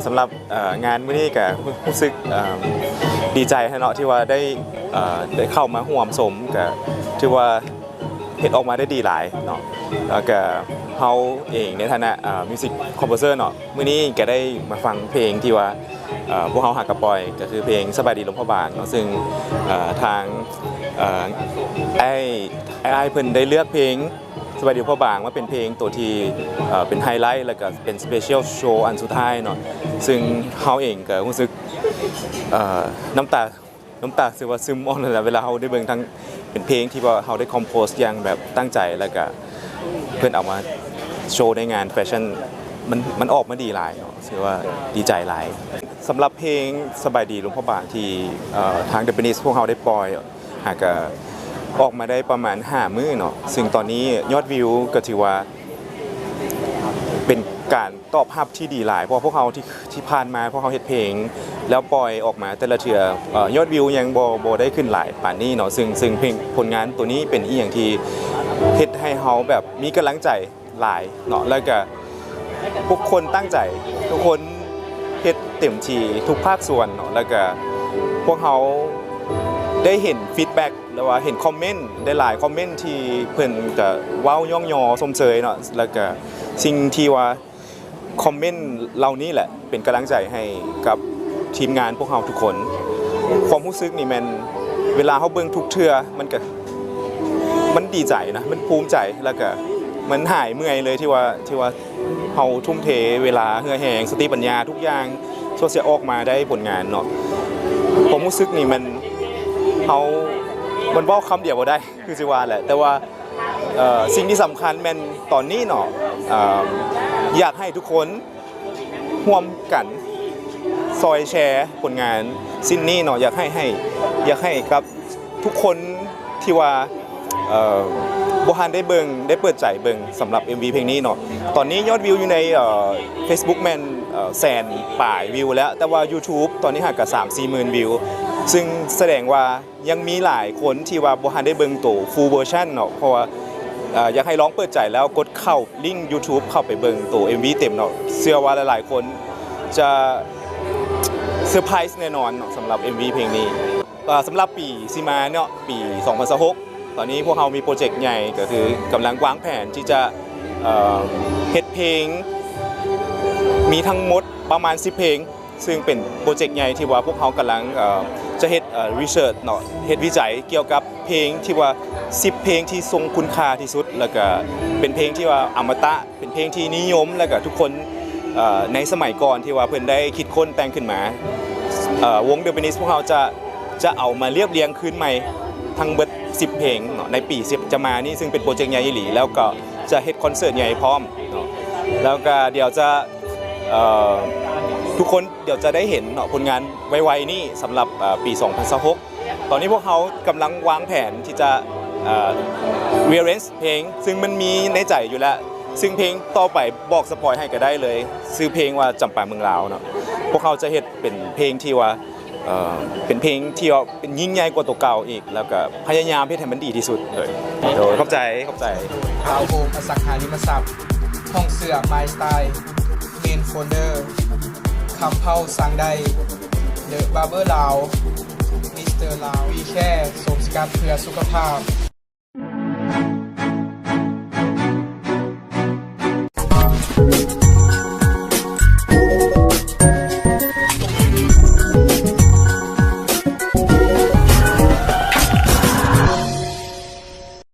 ສຳລັບ ເອີ ງານມື້ນີ້ກະຮູ້ສຶກ ເອີ ດີໃຈເນາະ ທີ່ວ່າໄດ້ ເອີ ໄດ້ເຂົ້າມາຮ່ວມຊົມ ກະຖືວ່າເຮັດອອກມາໄດ້ດີຫຼາຍເນາະ. ແລ້ວກະເຮົາເອງໃນຖານະ ເອີ Music Composer ເນາະ ມື້ນີ້ກະໄດ້ມາຟັງເພງທີ່ວ່າ ເອີ ພວກເຮົາຫາກະປ່ອຍ ກະຄືເພງສະບາຍດີລົມພະບາງເນາະ ຊຶ່ງ ເອີ ທາງ ເອີ ອ້າຍ ອ້າຍເພິ່ນໄດ້ເລືອກເພງ ສະບາຍດີພະບາງ ມາເປັນເພງໂຕທີ່ ເອີ ເປັນໄຮໄລ ແລ້ວກະເປັນ special show ອັນສຸດທ້າຍເນາະ. ຊຶ່ງເຮົາເອງກະຮູ້ສຶກ ເອີ ນ້ຳຕາ ນ້ຳຕາຄືວ່າຊຶມອອກນັ້ນແຫຼະ ເວລາເຮົາໄດ້ເບິ່ງທັງ ເປັນເພງທີ່ວ່າເຮົາໄດ້ compose ຢ່າງແບບຕັ້ງໃຈ ແລ້ວກະເພິ່ນເອົາມາໂຊໃນງານແຟຊັ່ນ ມັນ ມັນອອກມາດີຫຼາຍເນາະ ຖືວ່າດີໃຈຫຼາຍ. ສຳລັບເພງສະບາຍດີລົມພະບາງທີ່ ເອີ ທາງ The Beneath ພວກເຮົາໄດ້ປ່ອຍ ຫາກະອອກມາໄດ້ປະມານຫ້າມື້ເນາະ ຊຶ່ງຕອນນີ້ຍອດວິວກະຖືວ່າເປັນການຕອບຮັບທີ່ດີຫຼາຍ ເພາະວ່າພວກເຮົາທີ່ ທີ່ຜ່ານມາພວກເຮົາເຮັດເພງແລ້ວປ່ອຍອອກມາແຕ່ລະເທື່ອ ເອີ ຍອດວິວຍັງບໍ່ ບໍ່ໄດ້ຂຶ້ນຫຼາຍປານນີ້ເນາະ. ຊຶ່ງ ຊຶ່ງເພງ ຜົນງານໂຕນີ້ເປັນອີ່ຫຍັງທີ່ເຮັດໃຫ້ເຮົາແບບມີກຳລັງໃຈ ຫຼາຍເນາະ ແລ້ວກະທຸກຄົນຕັ້ງໃຈ ທຸກຄົນເຮັດເຕັມທີ່ທຸກພາກສ່ວນເນາະ ແລ້ວກະພວກເຮົາໄດ້ເຫັນ feedback ຫຼືວ່າເຫັນຄອມເມັນໄດ້ຫຼາຍຄອມເມັນທີ່ເພິ່ນກະເວົ້າຍ້ອງຍໍຊົມເຊີຍເນາະ ແລ້ວກະສິ່ງທີ່ວ່າຄອມເມັນເຫຼົ່ານີ້ແຫຼະ ເປັນກຳລັງໃຈໃຫ້ກັບທີມງານພວກເຮົາທຸກຄົນ. ຄວາມຮູ້ສຶກນີ້ແມ່ນເວລາເຮົາເບິ່ງທຸກເທື່ອ ມັນກະ ມັນດີໃຈນະ ມັນພູມໃຈ ແລ້ວກະມັນຫາຍເມື່ອຍເລີຍ ທີ່ວ່າ ທີ່ວ່າເຮົາທຸ່ມເທເວລາ ເຫື່ອແຮງ ສະຕິປັນຍາ ທຸກຢ່າງ ສ່ວນເສຍອອກມາໄດ້ຜົນງານເນາະ. ຄວາມຮູ້ສຶກນີ້ມັນ ເຮົາ ມັນເວົ້າຄຳດຽວບໍ່ໄດ້ ຄືຊິວ່າແຫຼະ ແຕ່ວ່າ ເອີ ສິ່ງທີ່ສຳຄັນແມ່ນຕອນນີ້ເນາະ ເອີ ຢາກໃຫ້ທຸກຄົນຮ່ວມກັນຊ່ອຍແຊຜົນງານຊິ້ນນີ້ເນາະ ຢາກໃຫ້ ໃຫ້ ຢາກໃຫ້ກັບທຸກຄົນທີ່ວ່າ ເອີ ບໍ່ທັນໄດ້ເບິ່ງ ໄດ້ເປີດໃຈເບິ່ງສຳລັບ ເອັມວີ ເພງນີ້ເນາະ. ຕອນນີ້ຍອດວິວຢູ່ໃນ ເອີ Facebook ແມ່ນ ເອີ ແສນປາຍວິວແລ້ວ ແຕ່ວ່າ YouTube ຕອນນີ້ຫາກະສາມສີ່ໝື່ນວິວ ຊຶ່ງສະແດງວ່າ ຍັງມີຫຼາຍຄົນທີ່ວ່າບໍ່ທັນໄດ້ເບິ່ງໂຕ full version ເນາະ ເພາະວ່າ ເອີ ຢາກໃຫ້ລອງເປີດໃຈແລ້ວກົດເຂົ້າລິ້ງ YouTube ເຂົ້າໄປເບິ່ງໂຕ ເອັມວີ ເຕັມເນາະ. ເຊື່ອວ່າຫຼາຍໆຄົນຈະເຊີໄພຣສ໌ແນ່ນອນເນາະ ສຳລັບ ເອັມວີ ເພງນີ້. ເອີ ສຳລັບປີຊິມາເນາະ ປີສອງພັນຊາວຫົກ ຕອນນີ້ພວກເຮົາມີໂປຣເຈັກໃຫຍ່ ກະຄືກຳລັງວາງແຜນທີ່ຈະ ເອີ ເຮັດເພງ ມີທັງໝົດປະມານສິບເພງ ຊຶ່ງເປັນໂປຣເຈັກໃຫຍ່ທີ່ວ່າພວກເຮົາກຳລັງ ເອີ ຈະເຮັດ ເອີ research ເນາະ ເຮັດວິໄຈກ່ຽວກັບເພງທີ່ວ່າສິບເພງທີ່ຊົງຄຸນຄ່າທີ່ສຸດ ແລ້ວກະເປັນເພງທີ່ວ່າອະມະຕະ ເປັນເພງທີ່ນິຍົມ ແລ້ວກະທຸກຄົນ ເອີ ໃນສະໄໝກ່ອນທີ່ວ່າເພິ່ນໄດ້ຄິດຄົ້ນແຕ່ງຂຶ້ນມາ. ເອີ ວົງ The Beneath ພວກເຮົາຈະ ຈະເອົາມາລຽບລຽງຄືນໃໝ່ທັງເບິດສິບເພງເນາະ ໃນປີ ສິບ ຈະມານີ້ ຊຶ່ງເປັນໂປຣເຈັກໃຫຍ່ອີ່ຫຼີ ແລ້ວກໍຈະເຮັດຄອນເສີດໃຫຍ່ພ້ອມເນາະ. ແລ້ວກໍດຽວຈະ ເອີ ທຸກຄົນດຽວຈະໄດ້ເຫັນເນາະ ຜົນງານໄວໆນີ້ສຳລັບ ເອີ ປີສອງພັນຊາວຫົກ. ຕອນນີ້ພວກເຮົາກຳລັງວາງແຜນທີ່ຈະ ເອີ rearrange ເພງ ຊຶ່ງມັນມີໃນໃຈຢູ່ແລ້ວ ຊຶ່ງເພງຕໍ່ໄປບອກສະປອຍໃຫ້ກໍໄດ້ເລີຍ ຊື່ເພງວ່າ ຈຳປາເມືອງລາວເນາະ. ພວກເຮົາຈະເຮັດເປັນເພງທີ່ວ່າ ເອີ ເປັນເພງທີ່ວ່າເປັນຍິ່ງໃຫຍ່ກວ່າໂຕເກົ່າອີກ ແລ້ວກໍພະຍາຍາມເຮັດໃຫ້ມັນດີທີ່ສຸດ. ໂດຍ ໂດຍ ຂອບໃຈ ຂອບໃຈ. ລາວໂຮມ ອະສັງຫາລິມະຊັບ, ຫ້ອງເສື້ອ My Style, Men Folder, ຄຳເຜົ່າ ສ້າງໄດ້, The Barber ລາວ, Mister ລາວ, We Care ໂສມສະກັດເພື່ອສຸຂະພາບ.